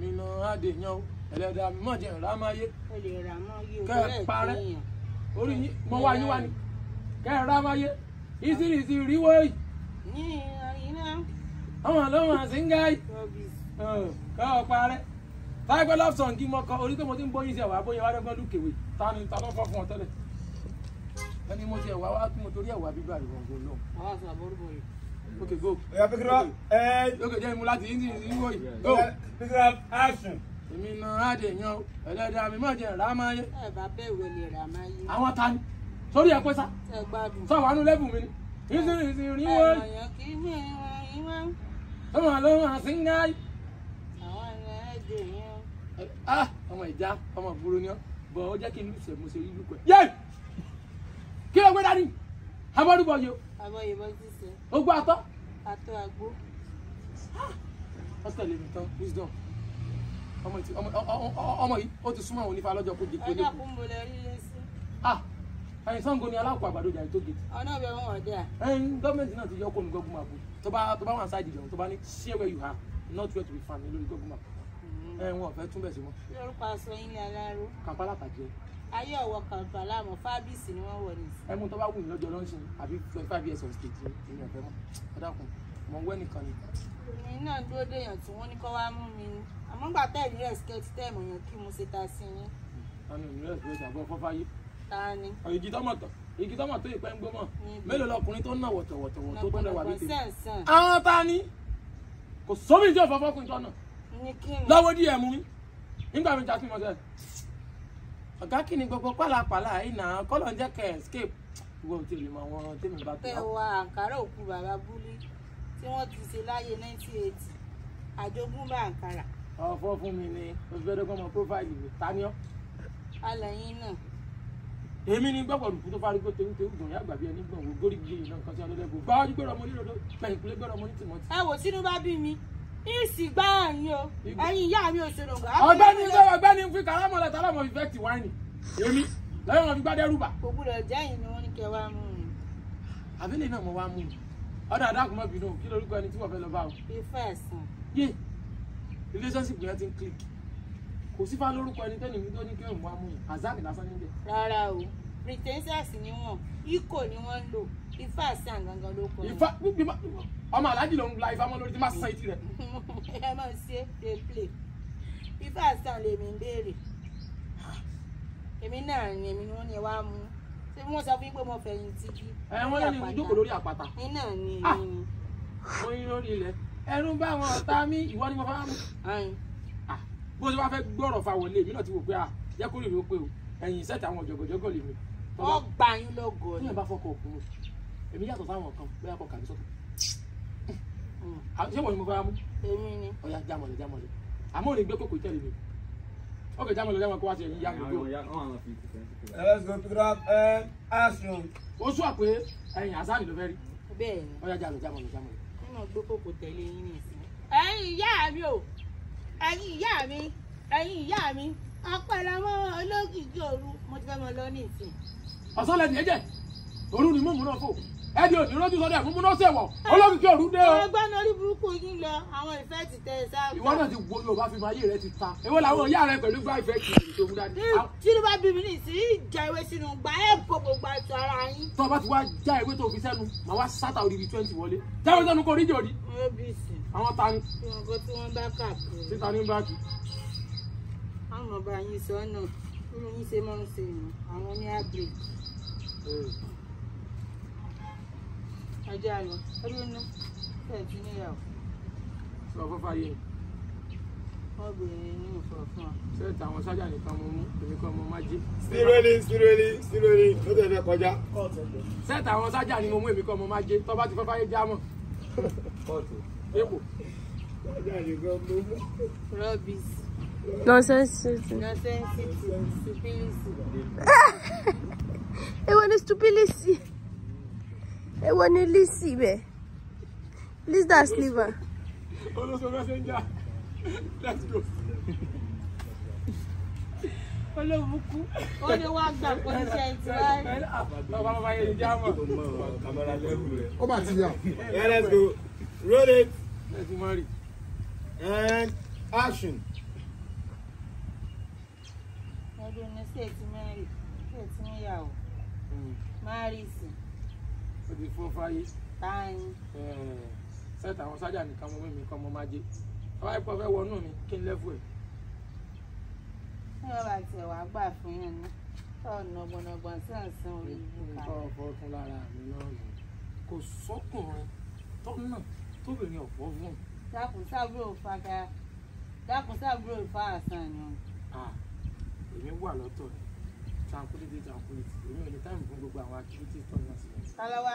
Èmi náà á dè yan o. Ẹlẹ́dàá mi mọ̀ jẹ́ ìrámáyé. O lè rà mọ́ yé o. Kẹ́ ẹ parẹ́. Orí yín mo wá yín wá ni. Kẹ́ ẹ rámáyé. Ìsírísí ríwó yìí. Ní iná. Àwọn lọ́wọ́ àṣìǹgá yìí. Kẹ́ ọ parẹ́. Táìpẹ́ love song kí mo kọ orí pé mo ti ń bóyin sí ẹ̀wà bóyin wá dọ́gbọ́n lùkèwé. Ta ni ta ló fọ́ fún ọ tẹ́lẹ̀? Ẹni mo ti ẹ̀wà wá kí mo torí ẹ̀wà bíbá ìwọ̀n lọ. Àwọn àṣà àbọ̀rúbọ̀ yìí. Okay, go. Oya, pick it up and Okay, jẹ́ ìmú láti yín sí ìwọ yìí. Go. Pick it up, action. Èmi náà á dè yan o. Ẹlẹ́dàá mi mọ̀ jẹ́ ìrámáyé. Ẹ bá bẹ̀rù ẹ lè rà máa yé. Àwọn ta ni? Sórí ẹ pé sá. Ẹ gbádùn. Sọ wà nú lẹ́bù mi ni. Ìsírísí ríwó yìí. Ẹ̀yàn kì í mú ìwọ̀n ìwọ̀n. Ọmọ lọ́wọ́ àṣìǹgá yìí. Àwọn ẹ̀ẹ́dẹ̀ yẹn. Ah, ọmọ ìjà, ọmọ ìgboro ni ọ́. Bọ̀ ó jẹ́ kí n lùsẹ̀ mo ṣe rí lùkọ̀ ẹ̀. Yé! Kí ló gbé dání? Abọ́dúbọ̀ yìí o. Abọ́yẹ̀bọ̀ sísè. Ó gbọ́ atọ́. Atọ́ àgbo. Wọ́n tẹ̀lé mi tán, wisdom. Ọmọ yìí, ó ti súnmọ́ àwọn onífà lọ́jọ́ kó jẹ kó Ẹ lé. dákun mo lè rí lé sí. Ah! Ẹyin Ṣàngó ni alákòó àgbàdo jà tó gèètì. Ọ̀nà ọ̀bẹ wọn ọ̀dẹ́ à. Ẹyin gọ́ọ̀mẹ̀ntì náà ti yọ kónú Google Map. Tó bá wà sáìdì ìjọba tó bá ní share where you are, not where to be found ní lórí Google Map. Ẹyin wọn ò fẹ́ túnbẹ̀ sí mọ́. Lórúkọ aṣọ yín ní aláró. Kampala tàjẹ́. Ayé ọ̀wọ́ Kampala àmọ́ Fábíìsì ni wọ́n wọ̀ ní sí. Ẹmu tó bá wù mí lọ́jọ́ lọ́nṣin àbí 25 years on stage ni èmi ò fẹ́ mọ́. Ẹ dákun, mo ń wẹ́ nìkan ni. Èmi náà dúró déèyàn tí wọ́n ní kó wá mú mi ni. Àmọ́ gbà tẹ́ ní respect tẹ́ mọ̀ yàn kí mo ṣe ta sí yín. Àmì ìlú ẹ̀sìn àbọ̀ fọ́fáyé. Ta ni? Igi tọ́mọ̀ tọ̀, igi tọ́mọ̀ tó ìpẹ́ ń gbó mọ̀. Níbi. Mélòó lọkùnrin tó ń nà wọ̀tọ̀wọ̀tọ̀wọ̀ tó tún rẹwà bí tèmi? Sẹ̀nsẹ̀n. Àwọn ta ni? Kò sómi tí ò fọ́fọ́kùnrin tọ́nà. Ní kí ni? Lọ́wọ́ díẹ̀ mú mi. Nígbà mi ta sí mo sẹ́. Ọ̀gá kí ni gbogbo pálapàla yìí náà kọ́lọ̀ ń jẹ́ kẹ́ escape. Ìwọ ò tí ì lè mọ àwọn tèmi bá tó. Tẹ́ wa àǹkárá òkú bàbá Búlí tí wọ́n ti ṣe láyé 1980. Àjogúnbá àǹkárá. Ọ̀fọ̀ fún mi ni oṣù fẹ́ dọ́gbọ́n mọ profile mi. Ta ni ọ́? Alẹ̀ yín náà. Èmi ni gbọ́pọ̀ rùkú tó fárígbó tewú tewú gbọ̀n yàgbà bí ẹni gbọ̀n wò górí gbé iná nǹkan tí ọlọ́dẹ bò. Báwájú gbọ́dọ̀ mo nílò pẹ̀yìnkùlé gbọ́dọ̀ mo ní tìmọ́tì. Ẹ wò sínú bá bí mi. Ìsì gbá ẹ̀yin o. Ẹ̀yin ìyá mi ò ṣòro nǹkan. Ọ̀gbẹ́ni ọ̀gbẹ́ni fi karamọlẹ tààrà mọ fi fẹẹtì wáìnì. Èmi lẹ́yìn wọn fi gbádẹ rúbà. Kò gbúdọ̀ jẹ́ ẹ̀yin ni wọ́n ní kẹ́ wá mú mi. Àbílẹ̀ náà mo wá mú mi. Ọ̀dà àdàkùn mọ́ bínú kí lorúkọ ẹni tí wọ́n fẹ́ lọ bá o. Ifá ẹ̀sán. Yé relationship yẹn ti ń click. Kò sífà lórúkọ ẹni tẹ́ni mi tó ní kí òun wá mú mi. Azani lásán níbẹ̀. Rárá o. Pretentious ni wọ́n. Ikọ̀ ni wọ́n ń lò. Ifá ẹ̀sán gangan ló kọ. Ifá ọmọ aláàjì ló ń la ifá mọ́ lórí tí má san etí rẹ̀. Ẹ máa ṣe dey play. Ifá ẹ̀sán lèmi ń béèrè. Èmi náà ni èmi ni wọ́n ní ẹ wá mú. Ṣé wọ́n sọ fún yín pé mo fẹ̀yìn tì bí? Ẹ wọ́n lẹ́nu ìjókòó lórí àpáta. Ní náà ni Ah! èmi ni. Mo yín lórí ilẹ̀. Ẹnu bá wọn ọ̀tá mi, ìwọ ni mo fẹ́ mú. Ayin. Ah, bó ṣe wá fẹ́ gbọ́rọ̀ fa wọlé èmi náà ti wò pé ah jẹ́ kó lè rí o pé o ẹ̀yìn sẹ́ẹ̀tì àwọn jọ̀gọ̀jọ̀gọ̀ lè mi. Tó bá Wọ́n gbà yín lógo tí ni. yẹn bá fọkọ̀ òkun èmi yàtọ̀ sáwọn kan bóyá kọ kàbí sọ́tọ̀. Ah, ṣé wọ́n ni mo fẹ́ mú? Èmi ni. Ọ̀ya jámọ̀lẹ̀ jámọ̀lẹ̀. Àmọ́ ò ní gbé kòkò tẹ̀lé mi. Ọkọ̀ jámọ̀lẹ̀ jámọ̀lẹ̀ kó wá sí ẹ̀yìn yá mi gbó. Let's go, pick it up and action. Ó sún àpé ẹ̀yìn Azani ló fẹ́ rí. Bẹ́ẹ̀ ni. Ọ̀ya jálọ jámọ̀lẹ̀ jámọ̀lẹ̀. Nínú gbé kòkò tẹ̀lé yín nìsín. Ẹ̀yin ìyá mi o. Ẹ̀yin ìyá mi. Ẹ̀yin ìyá mi. Ọpẹ́lọmọ olókìkí òru. Mo ti fẹ́ mọ lọ nísìn. Ọ̀sán lẹ́nu ẹ̀jẹ̀. Òru ni múmu náà fò. Ẹni òní rójú sọ́dọ̀ ẹ̀ múmu náà ṣèwọ̀. Olókìkí òru dé o. Ọgbọ́n orí burúkú yín lọ. Àwọn ìfẹ́ ti tẹ ẹ sáà. Ìwọ náà ti wo Yorùbá fi máa yé rẹ ti ta. Èwo làwọn ìyá rẹ pẹ̀lú gbá ìfẹ́ kì í tó mú dání. Tí ló bá bí mi nísìn, ìjà ewé sínú gbà ẹ̀ bò gbogbo aṣọ ara yín. Tó o bá ti wá já ewé tó fi sẹ́nu, màá wá sátà odidi 20 wọlé. Jáwé sẹ́nu kò rí jòdì. OBC. Àwọn ta ni? Tí wọn kọ́ tí wọ́n bá káàkiri. Títa ní báàgì. Àwọn ọba yín sọ náà. Irú yín ṣe máa ń ṣe nù. Àwọn ní àgbè. Ọjọ́ àlọ́. Ọdún náà. Ṣé ti níyàwó? Sọ fọ́fá yé mi. Wọ́n bèrè ní ìfọ̀ fún ọ. Sẹ́ẹ̀tì àwọn sájà nìkan mo mú, èmi kan mo má jí. Still rolling, still rolling, still rolling. Ló tẹ̀ fẹ́ kọjá. Sẹ́ẹ̀tì àwọn sájà ni mo mú, èmi kan mo má jẹ. Tó bá ti fọ́fá yé jámọ̀. Èpò. Sájà nìkan mo mú. Rubbish. Nonsense. Nonsense. Stupidity. Èwo ni stupidity? Èwo ni Lizzy bẹ́ẹ̀? Liz that sliver. Olóso messenger. Let's go. Olóbùkú. Ó ní wá gbà pé iṣẹ́ ti wá. Tó bá fọ́fá yé jámọ̀. Ó bá ti yà. Yeah, let's go. Roll it Ẹ ti mọ̀ rí. and action. Ọdún ní ṣé ti mẹ́rì ṣé ti níyàwó márìsì. Ó ti fọ́ fáyé. Táyìn. Sẹ́ẹ̀tì àwọn sájà nìkan mo mímí kan mo máa jẹ. Bàbá ipò fẹ́ wọnú mi kí n lẹ́fù ẹ̀. Ní wọn bá tiẹ̀ wá gbà fún yẹn ní tọ́ọ̀nù ọgbọ̀nọgbọ̀n sàn orí ibú Nǹkan kalẹ̀. ọ̀fọ̀ fún lára mi náà nù. Kò sọ́kùnrin tọ́nà tóbìnrin ọ̀fọ́ fún. Dákun sábúrò fàgà, dákun sábúrò fàásàn ni. Ah, èmi wà lọ́tọ̀ ni. Tranquility, tranquility. Èmi ò ní táìmù fún gbogbo àwọn activities tọ́nà sí. Kálọ́wá.